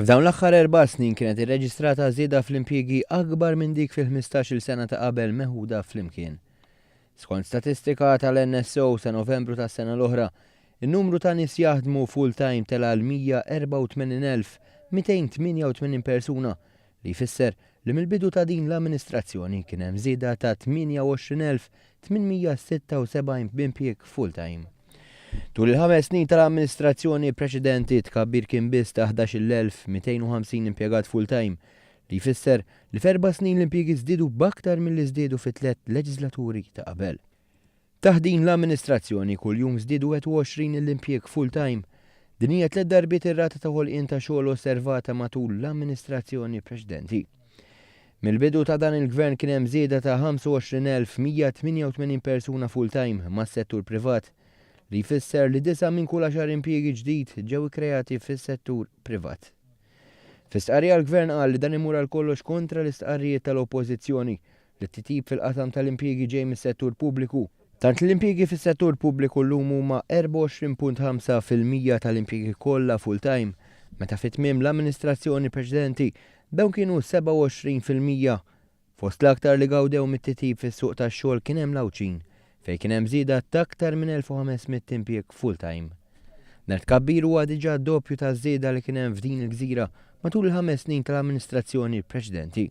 F'dawn l-aħħar erba' snin kienet irreġistrata żieda fl-impjiegi akbar minn dik fil-15-il sena ta' qabel meħuda flimkien. Skont statistika tal-NSO sa Novembru tas-sena l-oħra, in-numru ta' nies jaħdmu full-time tela' għal 184,288 persuna, li jfisser li mill-bidu ta' din l-amministrazzjoni kien hemm żieda ta' 28,876 b'impjieg full-time. Tul il-ħames snin tal-amministrazzjoni preċedenti t-tkabbir kien biss ta' 11,250 impjegat full-time, li jfisser li f'erba' snin l-impjiegi żdiedu b'aktar milli żdiedu fit-tliet leġislaturi ta' qabel. Taħt din l-amministrazzjoni kuljum żdiedu 21 l-impjieg full-time. Din hija tliet darbiet ir-rata ta' ħolqien ta' xogħol osservata matul l-amministrazzjoni preċedenti. Mill-bidu ta' dan il-Gvern kien hemm żieda ta' 25,188 persuna full-time mas-settur privat, li jfisser li disa' minn kull għaxar impjiegi ġdid ġew ikkreati fis-settur privat. Fi stqarrija l-Gvern qal li dan imur għal kollox kontra l-istqarrijiet tal-Oppożizzjoni li t-titjib fil-qasam tal-impjiegi ġej mis-settur pubbliku, tant li l-impjiegi fis-settur pubbliku llum huma 24.5% tal-impjiegi kollha full-time, meta fi tmiem l-amministrazzjoni preċedenti dawn kienu 27%. Fost l-aktar li gawdew mit-titjib fis-suq tax-xogħol kien hemm l-Għawdxin, fejn kien hemm żieda t'aktar minn 1,500 impjieg full-time. Dan it-tkabbir huwa diġà d-doppju taż-żieda li kien hemm f'din il-gżira matul il-ħames snin tal-amministrazzjoni preċedenti.